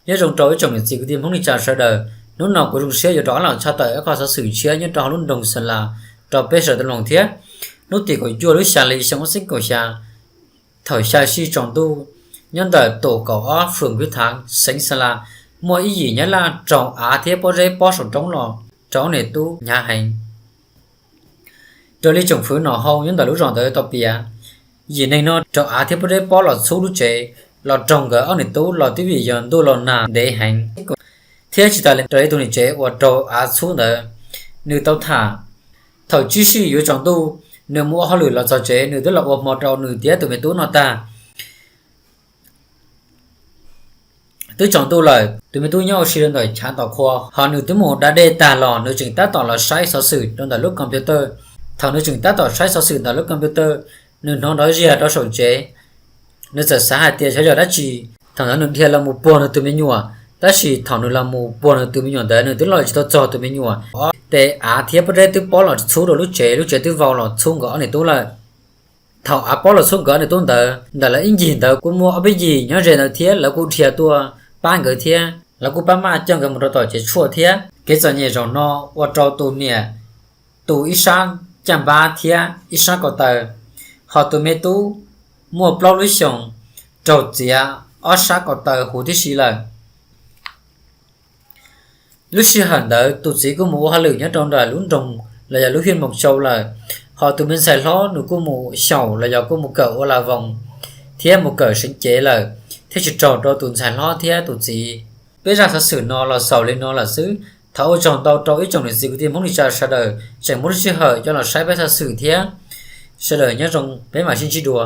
Nyob zoo rau ib tsoom niam txiv kwv tij Hmoob neej tsa sawv daws, hnub no kuv zoo siab yuav rov qab los tshaj tawm ib qho xov xwm tshiab nyob rau hauv lub nroog Xeeb Las rau peb sawv daws tau mloog thiab. Hnub tim kaum cuaj lub xya hli xyoo ob txhiab kaum xya, thaum xya sij tsaus ntuj, nyob ntawm tus kaum ob phường Quyết Thắng, xeev Xeeb Las, muaj ib yim Nyab Laj raug av thiab pob zeb pob saum roob los rau ob niam tub hnyav heev. Raws li tsoom fwv nom hau nyob ntawm lub zos ntawd tau piav, yim neeg no raug av thiab pob zeb pob los txhub lub tsev, los raug nkawd ob niam tub los twb vim yog ntuj los nag ntev heev, thiab tsis tas li raws li tus niam tsev uas raug av txhub ntawd, nws tau tham, thaum tsib sij yuav tsaus ntuj, nws mus ua hauj lwm los txog tsev, nws twb los ua hmo rau nws thiab tus me tub noj tag. Twb tsaus ntuj lawm, tus me tub nyob ua si rau ntawm chav tom qhua, ho nws twb mus da dej tag los, nws tseem tab tom los saib xov xwm rau ntawm lub computer. Thaum nws tseem tab tom saib xov xwm ntawm lub computer, nws hnov nrov ziag rau saum tsev. Nws txawm xav hais tias xyov yog dab tsi. Thaum ntawd nws dhia los mus puag nws tus me nyuam, tab sis thaum nws los mus puag nws tus me nyuam ntawd, nws twb los tsis tau txog tus me nyuam. Ob tes av thiab pob zeb twb pob los txhub rau lub tsev, lub tsev twb vau los txhub nkawd ob niam tub lawm. Thaum av pob los txhub nkawd ob niam tub ntawd, ntawm lawv ib ncig ntawd kuj muaj ob peb yim nyob ze ntawd thiab, lawv kuj dhia tuaj pab nkawd thiab, lawv kuj pab maj coj nkawd mus rau tom tsev tshuaj thiab. Kev txom nyem zaum no ua rau tus niam tu ib sab caj npab thiab ib sab ko taw, ho tus me tub muaj plaub lub xyoos, raug txiav ob sab ko taw huv tib si lawm. Lub sij hawm ntawd tus txiv kuj mus ua hauj lwm nyob rau ntawm lub nroog los yog lub hiaj Moos Tsau lawm, ho tus me ntxhais hlob nws kuj mus xyaum los yog kuj mus kawm ua la voos thiab mus kawm seev cev lawm, thiaj tsis raug rau tus ntxhais hlob thiab tus txiv. Peb zaj xov xwm no los xaus li no lawm xwb. Thov ua tsaug ntau rau ib tsoom niam txiv kwv tij Hmoob neej tsa sawv daws tseem muaj lub sij hawm coj los saib peb xov xwm thiab. Sawv daws nyob zoo, peb mam sib ntsib dua.